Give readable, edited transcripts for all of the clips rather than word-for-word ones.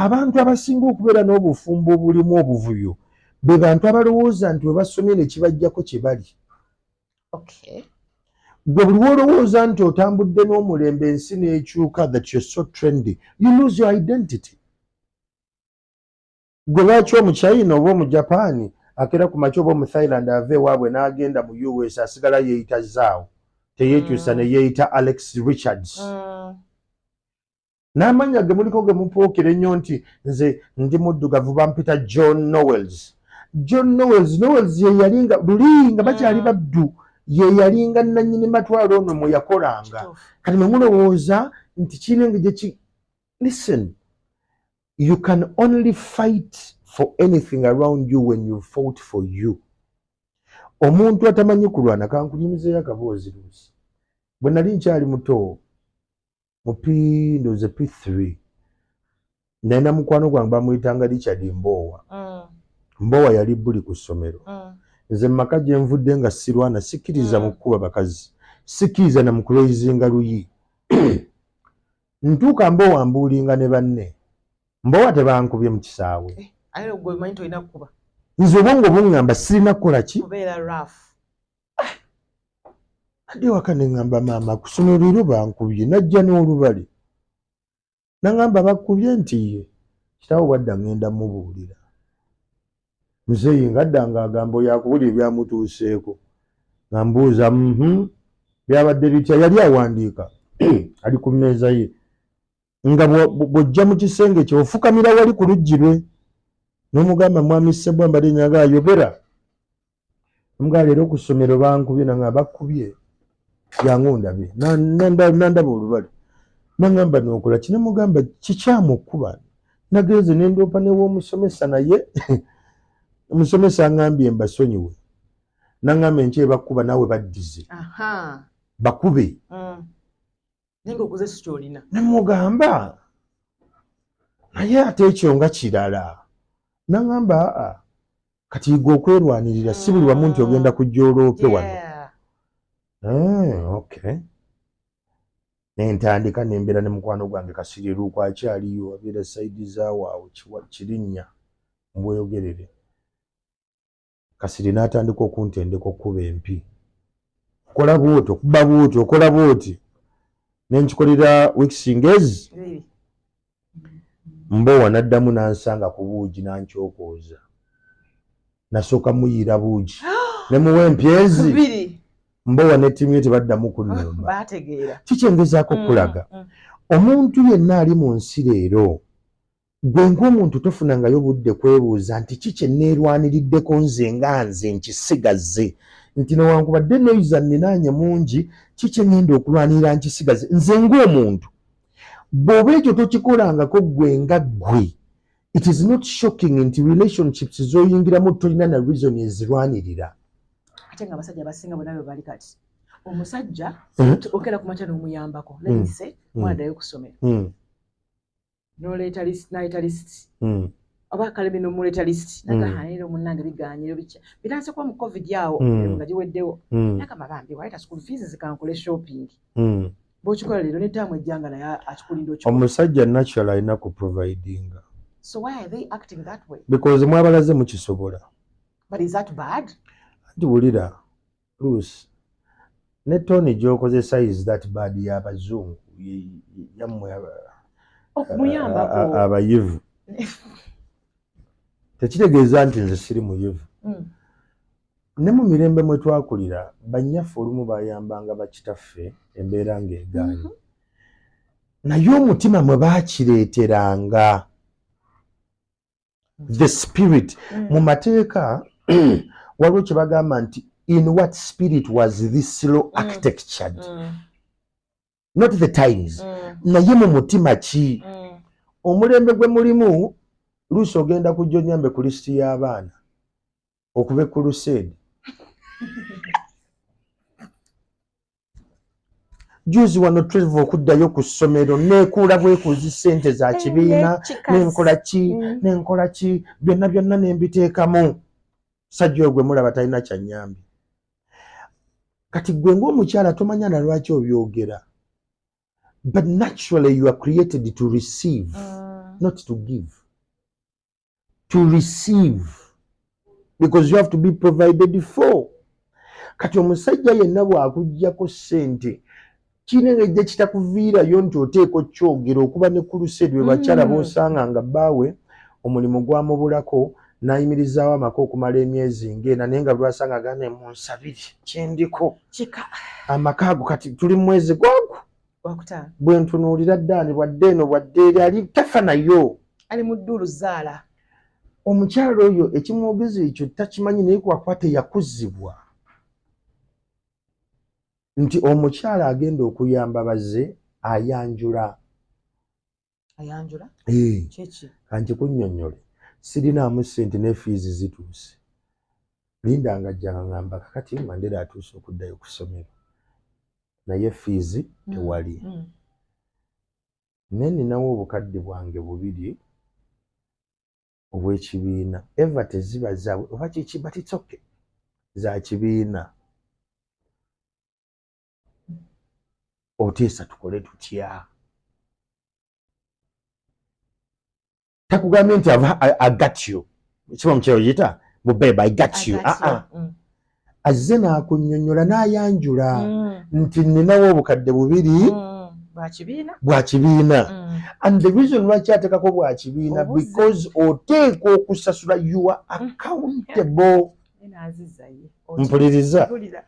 Abantu abasinga okubeera n'obufumbo obulimu obuvuyo be bantu abalowooza nti we basomye ne kibajjako kye bali. Gwe buli wolowooza nti otambudde n'omulembe, ensi n'ekyuka, that you're so trendy, you lose your identity. Gwe lwaki Omuchina oba Omujapaani akeera ku makya, oba Omuthailand ava ewaabwe n'agenda mu US, asigala yeeyita Zaawo, teyeekyusa ne yeeyita Alex Richards? N'amannya ge muliko ge mupookera ennyo nti nze ndi muddugavu, bampita John Nowels. John Nowels, Nowels ye yalinga luli nga bakyali baddu, ye yalinga nannyini matwalo ono mwe yakolanga. Kati mwe mulowooza nti kirina engeri gye. Listen, you can only fight for anything around you when you fought for you. Omuntu atamanyi kulwana, kankunyumizeeyo akaboozi. Luusi, bwe nali nkyali muto mu P, ndowooza P3, nalina mukwano gwange bamuyitanga Richard Mboowa. Mboowa yali bully ku ssomero. Nze mu maka gye nvudde nga sirwana, sikkiriza mu kkuba bakazi, sikkiriza na mu kulaisinga luyi. Ntuuka, Mboowa mbuulinga ne banne. Mboowa tebankubye mu kisaawe. Eh, ate gwe omanyi tolina kukuba. Nze obwongo buŋŋamba sirina kukola ki? Kubeera rough. Adde waka ne ŋŋamba maama, ku ssomero leero bankubye. Najja n'olubale, naŋŋamba, "Bakubye?" Nti, "Ye kitaawo bwadda ŋŋenda mubuulira." Muzeeyi ngadda ng'agamba oyo akuwulira ebyamutuuseeko, nga mbuuza, byabadde bitya?" Yali awandiika, ali ku mmeeza ye, nga bw'ojja mu kisenge kye ofukamira wali ku luggi lwe n'omugamba, "Mwami Ssebwa, mbadde nyaga." Ayogera, omugamba, "Leero ku ssomero bankubye." Nanga, "Bakubye? Jangu ndabe." Nandaba olubale, naŋŋamba, "Nookola ki?" Nemugamba, "Kikyamu okkuba. Nagenze nendoopa new'omusomesa, naye omusomesa aŋŋambye mbasonyiwe, naŋŋamba enkya ebakkuba naawe baddize." Bakube. Naye ng'okoze si kyolina. Nemugamba, "Naye ate ekyo nga kirala." Naŋŋamba, "Aa, kati yiga okwerwanirira, si buli wamu nti ogenda kujja oloope wano." Okay, nentandika nembeera ne mukwano gwange Kasiriruuku, akyaliyo, abeera side zaawaawo Kirinnya mbweyogerere. Kasiri n'atandika okuntendeka okkuba empi, okola bwoti, okuba bwoti, okola bwoti, nenkikolera weeks ngezi. Really? Mbowa n'addamu n'ansanga ku buugi n'ankyokooza. Nasooka muyiira buugi ne muwa empi ezi. Bbiri. Mbowa ne ttiimu ye tebaddamu kunnumba. Baategeera. Kikyengezaako okulaga, omuntu yenna ali mu nsi leero, gwe ng'omuntu tofunangayo budde kwebuuza nti ki kye neerwaniriddeko nze nga nze nkisigaze, nti newankubadde noise nninaanye mungi, ki kye ŋŋenda okulwanirira nkisigaze nze ng'omuntu? Bw'oba ekyo tokikolangako gwe nga ggwe, it is not shocking nti relationships z'oyingiramu tolina na reason ezirwanirira. Ate nga abasajja abasinga bonna bwe bali kati, omusajja okera ku makya n'omuyambako, let me say, mwana ddayo ku ssomero, n'oleeta list, n'aleeta list, oba akalemi n'omuleeta list, nagahanira omunnange biganyiro bikya bitandise kuba mu COVID awo, nga giweddewo, nagamba, "Bambi, waleeta school fees, zikankole shopping." Bw'okikola leero netaamu ejjanga naye akikulinda okikola. Omusajja natural alina ku providinga. So why are they acting that way? Because mwabalaze mukisobola. But is that bad? Anti wulira, Lucy, ne tone gy'okozesa, is that bad? Y'abazungu yammwe Okumuyambako. Abayivu. Tekitegeeza nti nze siri muyivu. Ne mu mirembe mwe twakulira, bannyaffe olumu bayambanga bakitaffe embeera ng'egaanye, naye omutima mwe baakireeteranga, the spirit. Mu mateeka waliwo kye bagamba nti, "In what spirit was this law architectured?" Not the times, naye mu mutima ki? Omulembe gwe mulimu, Luusi, ogenda kujja onyambe ku lisiti y'abaana okuba crusade. Juzi wano Trevor okuddayo ku ssomero, neekuula bwekuuzi ssente za kibiina, nenkola ki, nenkola ki, byonna byonna nembiteekamu. Sajja oyo gwe mulaba talina kyanyambi. Kati gwe ng'omukyala tomanya na lwaki obyogera, but naturally you are created to receive. Not to give, to receive, because you have to be provided for. Kati omusajja yenna bw'akuggyako ssente, kirina engeri gye kitakuviirayo nti oteeka okyogera okuba ne ku luseeri lwe bakyala b'osanga nga bbaawe omulimu gwamubulako, n'ayimirizaawo amaka okumala emyezi ng'ena, naye nga lwasanga agamba, "Munsabire, kyendiko." Kika. Amaka ago kati tuli mu mwezi gwagu Gwakutaano. Bwe ntunuulira ddaani, bwadde eno bwadde eri, ali tafa nayo. Ali mu ddulu zaala. Omukyala oyo ekimwogeza ekyo takimanyi, naye kwakuba teyakuzibwa nti omukyala agenda okuyamba bazze ayanjula. Ayanjula? Eh, Kiki? Kankikunnyonnyole. Sirinaamu ssente ne fiizi zituuse. Linda nga ajja nga ngamba, "Kakati Mandera atuuse okuddayo ku ssomero, naye fiizi tewali. Naye ninawo obukadde bwange bubiri obw'ekibiina." Eva teziba zaabwe oba kiki, but it's okay, za kibiina. Oteesa tukole tutya? Takugambye nti I got you, kiba mukyalo giyita bu babe, I got you. Ah, ah. Azze n'akunnyonnyola n'ayanjula nti ninawo obukadde bubiri Bwa kibiina. Bwa kibiina. And the reason lwaki ateekako bwa kibiina, Obuze. because oteekwa okusasula, you are accountable. Naaziza ye. Mpuliriza. Mpulira.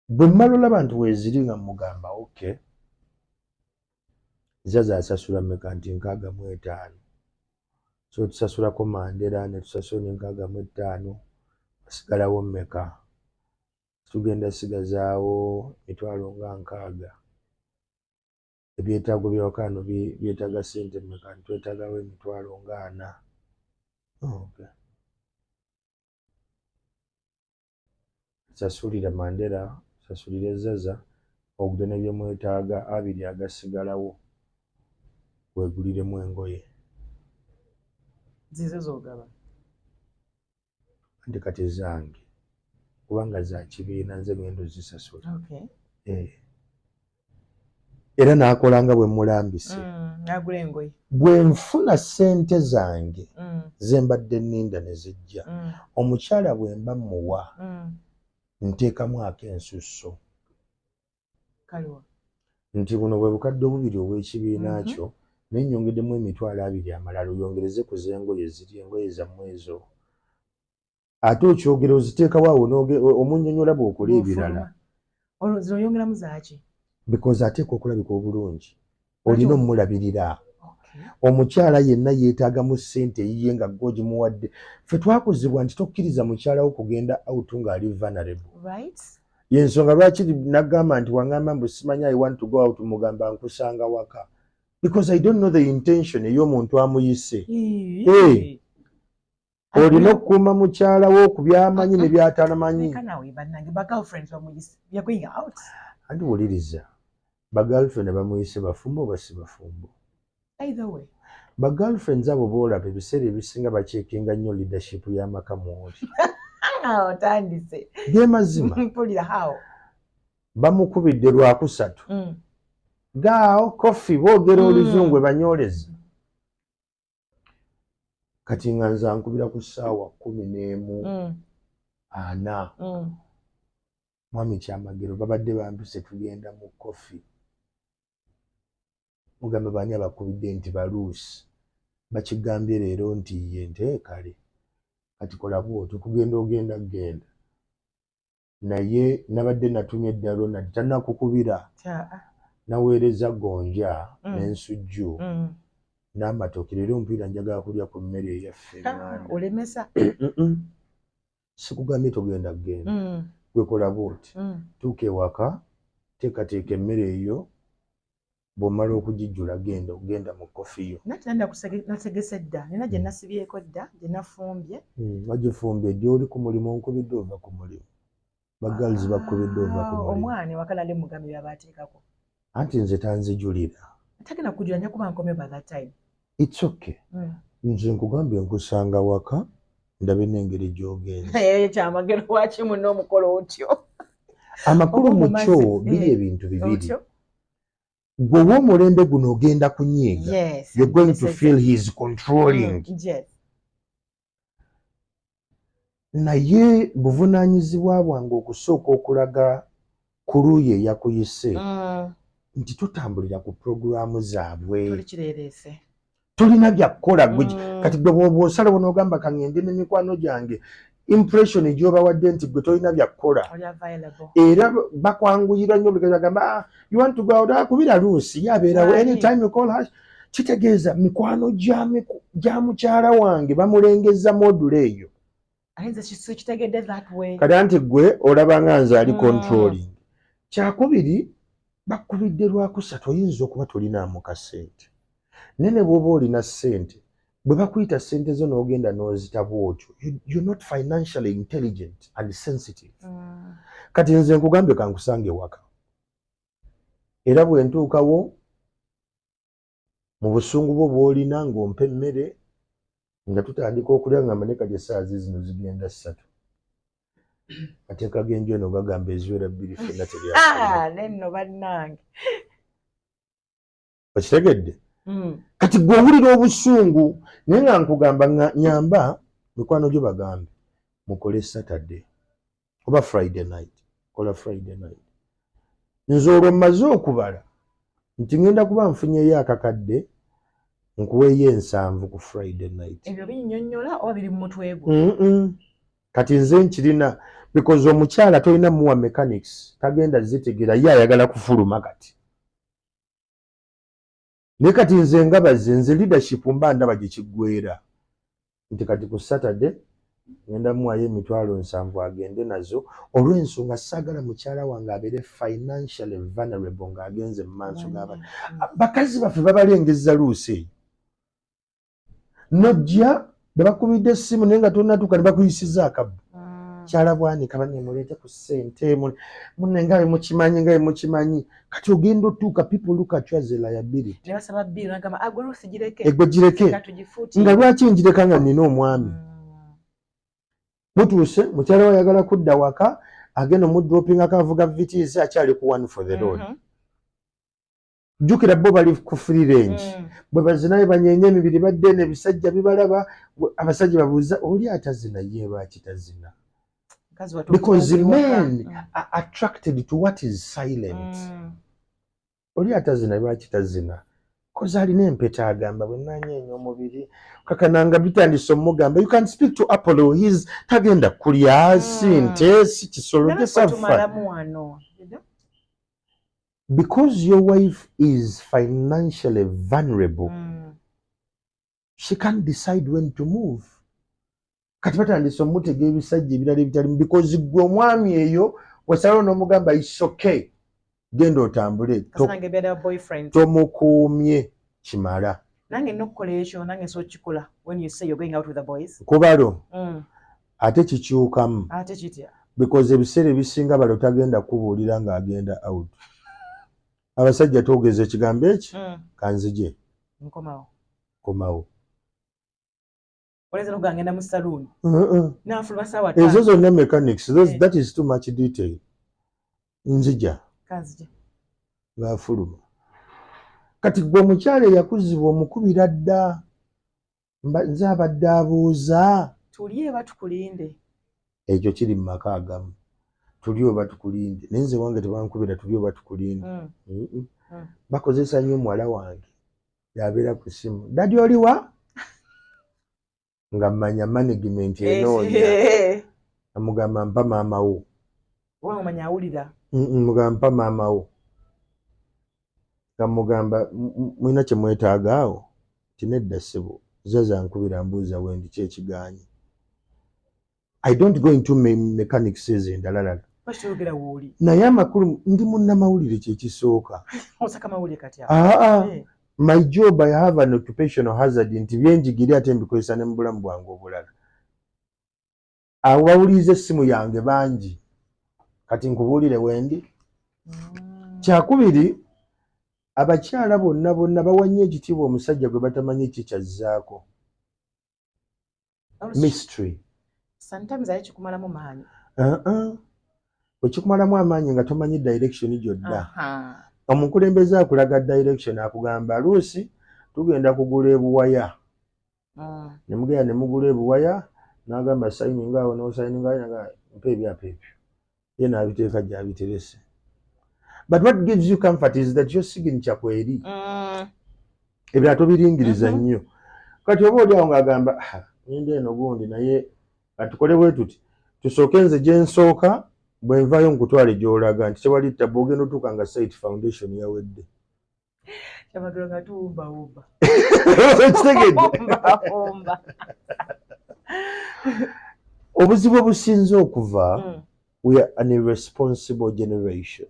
Bwe mmala olaba nti weeziri, nga mugamba, "Okay, Zaza asasula mmeka?" Nti 65. So tusasulako Mandera ne tusasula ne 65, wasigalawo mmeka? Tugenda sigazaawo 60,000. Ebyetaago byawaka byetaaga ssente mmeka? Twetaagawo 40,000. Oh, okay. Sasulira Mandera, sasulira Zaza, ogule ne byemwetaaga, abiri agasigalawo weeguliremu engoye. Zizo z'ogaba? Anti kati zange, kubanga za kibiina, nze ngenda ozisasula. Eh. Era n'akola nga bwe mulambise. N'agula engoye. Bwe nfuna ssente zange ze mbadde nninda ne zijja, omukyala bwe mba muwa, nteekamu ak'ensusso. Kaliwa? Nti buno bwe bukadde obubiri obw'ekibiina kyo, naye nnyongeddemu 20,000 amalala, oyongereze ku z'engoye ziri, engoye zammwe ezo. Ate okyogera oziteekawo awo omunnyonnyola bw'okola ebirala. Olwo zino oyongeramu zaaki? Because ateekwa okulabika obulungi, olina omulabirira. Omukyala yenna yeetaagamu ssente eyiye nga gwe ogimuwadde. Ffe twakuzibwa nti tokkiriza mukyala wo kugenda out ng'ali vulnerable. Yensonga lwaki nagamba nti wangamba mbu simanyi I want to go out, mugamba nkusanga waka, because I don't know the intention ey'omuntu amuyise. Hey. Olina okukuuma mukyala wo ku byamanyi ne byatanamanyi. Leka naawe, bannange, ba girlfriends bamuyise, you're going out. Anti wuliriza, ba girlfriend bamuyise bafumbo oba si bafumbo? Either way. Ba girlfriends abo boolaba ebiseera ebisinga bacekinga nnyo leadership y'amaka mwoli. Ah, otandise. Ge mazima. Mpulira how. Bamukubidde lwakusatu, gaawo coffee, boogera oluzungu banyooleza. Kati nga nze ankubira ku ssaawa 11 ana, "Mwami Kyamagero, babadde bampise, tugenda mu coffee." Mugamba, "Baani abakubidde?" Nti baluusi bakigambye leero. Nti ye nte kale kati kola bwoti, okugenda ogenda genda, naye nabadde natumye edda Ronald tannakukubira. Naweereza gonja n'ensujju n'amatooke. Leero omupiira njagala kulya ku mmere eyaffe eŋŋanda. Olemesa. Sikugambye togenda kugenda. Gwekola bwoti, tuuka ewaka, teekateeka emmere eyo, bw'omala okugijjula genda ogenda mu coffee yo. Nati nandi nategese dda, nina gye nasibyeko dda, gye nafumbye. Wagifumbye ddi? Oli ku mulimu, onkubidde ova ku mulimu, ba girls bakubidde ova ku Ah, mulimu. Omwana ewaka nali mugambye byaba ateekako. Anti nze tanzijulira. Tagenda kujula, nja kuba nkomye by that time. It's okay. Nze nkugambye nkusanga waka, ndabe n'engeri gy'ogenze. Eh, Kyamagero, lwaki muno omukolo otyo? Amakulu Oba mu kyo omumaze, biri eh, ebintu bibiri. Otyo. Gwe ow'omulembe guno ogenda kunyiiga. You're going to feel he is controlling. Naye buvunaanyizibwa bwange okusooka okulaga ku luuyi eyakuyise nti totambulira ku puroguraamu zaabwe. Toli kireereese. Tolina byakukola gwe. Kati gwe bw'oba osalawo n'ogamba kaŋŋende ne mikwano gyange, impression gy'obawadde nti gwe tolina byakukola. Oli available. Era bakwanguyira nnyo because bagamba, "Ah, you want to go out? Ah, kubira Luusi, ye abeerawo." Wali. Anytime you call her, kitegeeza mikwano gya mukyala wange bamulengeza module eyo. Ate nze sikitegedde that way. Kati anti gwe olaba nga nze ali controlling. Kyakubiri, bakubidde Lwakusatu, oyinza okuba tolinaamu ka ssente, naye ne bw'oba olina ssente, bwe bakuyita ssente zo n'ogenda n'ozita bw'otyo, you're not financially intelligent and sensitive. Kati nze nkugambye kankusange ewaka, era bwe ntuukawo mu busungu bwo bw'olina ng'ompa emmere nga tutandika okulya, ngamba ne kati essaawa zino zigenda 3, mateeka g'enju eno gagamba eziwera 2 ffenna teryafuluma. Ah, nenno bannange. Okitegedde? Kati gwe owulira obusungu, naye nga nkugamba nga nyamba mikwano gyo, bagambe mukole Saturday oba Friday night. Kola Friday night. Nze olwo mmaze okubala nti ngenda kuba nfunyeyo akakadde, nkuweeyo 70 ku Friday night. Ebyo binnyonnyola oba biri mu mutwe gwo? Kati nze nkirina because omukyala tolina muwa mechanics, tagenda zitegeera, ye ayagala kufuluma. Kati naye kati nze ngabaze, nze leadership mba ndaba gye kiggweera nti kati ku Saturday ngenda muwayo 70,000 agende nazo, olw'ensonga saagala mukyala wange abeere financially vulnerable ng'agenze mu maaso g'abaana. Bakazi baffe babalengeza luusi eyo, nojja ne bakubidde essimu naye nga tonatuuka ne bakuyisiza akabbo. Kyala bwanika bane muleete ku ssente munne nga bwe mukimanyi, nga bwe mukimanyi. Kati ogenda otuuka, people look at you as a liability. Ne basaba bill, nagamba, "Ah, gwe Luusi gireke." Egwe gireke. Nga tugifuuti. Nga lwaki njireka nga nina omwami? Mutuuse, mukyala we ayagala kudda waka, agenda omudropingako, avuga Vitz, akyali ku one for the road. Jjukira bo bali ku free range. Bwe bazinayo banyeenya emibiri, badde eno ebisajja bibalaba. Abasajja babuuza oli atazina ye lwaki tazina? Mukazi wattu. Because okuli waka. men are attracted to what is silent. Oli atazina lwaki tazina? Koze alina empeta, agamba bwe nanyeenya omubiri kakananga bitandise omugamba, "You can speak to Apollo, he's tagenda kulya si nte, si kisolo." Naye Just ffe have fun. tumalamu wano. You know? Because your wife is financially vulnerable, she can't decide when to move. Kati batandise omutega ebisajja ebirala ebitalimu because gwe omwami eyo wasalawo n'omugamba, "It's okay, genda otambule." Kasanga ebyada boyfriend. Tomukuumye kimala. Nange nina okukola ekyo, nange nsobola okukikola when you say you're going out with the boys. Kubalo ate kikyukamu. Ate kitya? Because ebiseera ebisinga balo tagenda kubuulira ng'agenda out. Abasajja twogeza ekigambo eki, "Kanzije." Nkomawo. Komawo. Oleza nokuga ngenda mu saloon. Nafuluma saawa Ezo 5. zonna mechanics those, Eh. that is too much detail. Nzija. Kanzije. Ng'afuluma. Kati gwe omukyala eyakuzibwa omukubira dda, nze abadde abuuza. Tulye batukulinde. Ekyo kiri mu maka agamu, tuli oba tukulinde, naye nze wange tebankubira tuli oba tukulinde. Bakozesa nnyo muwala wange, yabeera ku ssimu, "Daddy, oliwa?" Nga mmanya management enoonya. Amugamba, "Mpa maama wo." Oba omanya awulira. Mugamba, "Mpa maama wo." Nga mugamba, "Mulina kye mwetaaga awo?" Ti, "Nedda ssebo, zaza nkubira mbuuza wendi kyekigaanyi." I don't go into mechanics ezo endalalala. Bakitogera wooli. Naye amakulu, ndi munnamawulire, kyekisooka. Osaka mawulire kati awo. Aa, Eh. my job, I have an occupational hazard nti byenjigiri ate mbikozesa ne mu bulamu bwange obulala. Abo bawuliriza essimu yange bangi, kati nkubuulire wendi. Kyakubiri, abakyala bonna bonna bawa nnyo ekitiibwa omusajja gwe batamanyi kikyazzaako. Mystery. Sometimes aye kikumalamu maanyi. Uh-uh. Bwe kikumalamu amaanyi nga tomanyi direction gyodda. Aha. Omukulembeze akulaga direction, akugamba, "Luusi, tugenda kugula ebuwaya." Ne mugenda ne mugula ebuwaya, n'agamba, "Sayininga awo," n'osayininga, naga, "Mpa ebyapa ebyo." Ye n'abiteeka gy'abiterese. But what gives you comfort is that your signature kweri. Ebirala tobiringiriza nnyo. Kati oba oli awo ng'agamba, "Ah, ngenda eno gundi, naye katukole bwe tuti, tusooke nze gye nsooka, bwe nvaayo nkutwale gy'olaga," nti tewali tabu. Ogenda otuuka nga site foundation yawedde. Kyamagero nga tuwumbawumba. Kitegedde? Wumbawumba. Obuzibu obusinze okuva, we are an irresponsible generation.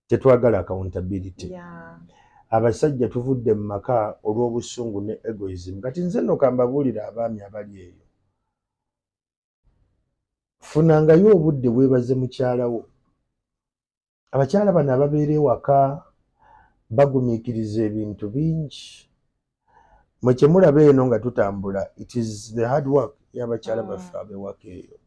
Tetwagala accountability. Abasajja tuvudde mu maka olw'obusungu ne egoism. Kati nze nno kambabuulira, abaami abali eyo, funangayo obudde weebaze mukyalawo. Abakyala bano ababeera ewaka bagumiikiriza ebintu bingi. Mwe kyemulaba eno nga tutambula, it is the hard work y'abakyala baffe ab'ewaka eyo.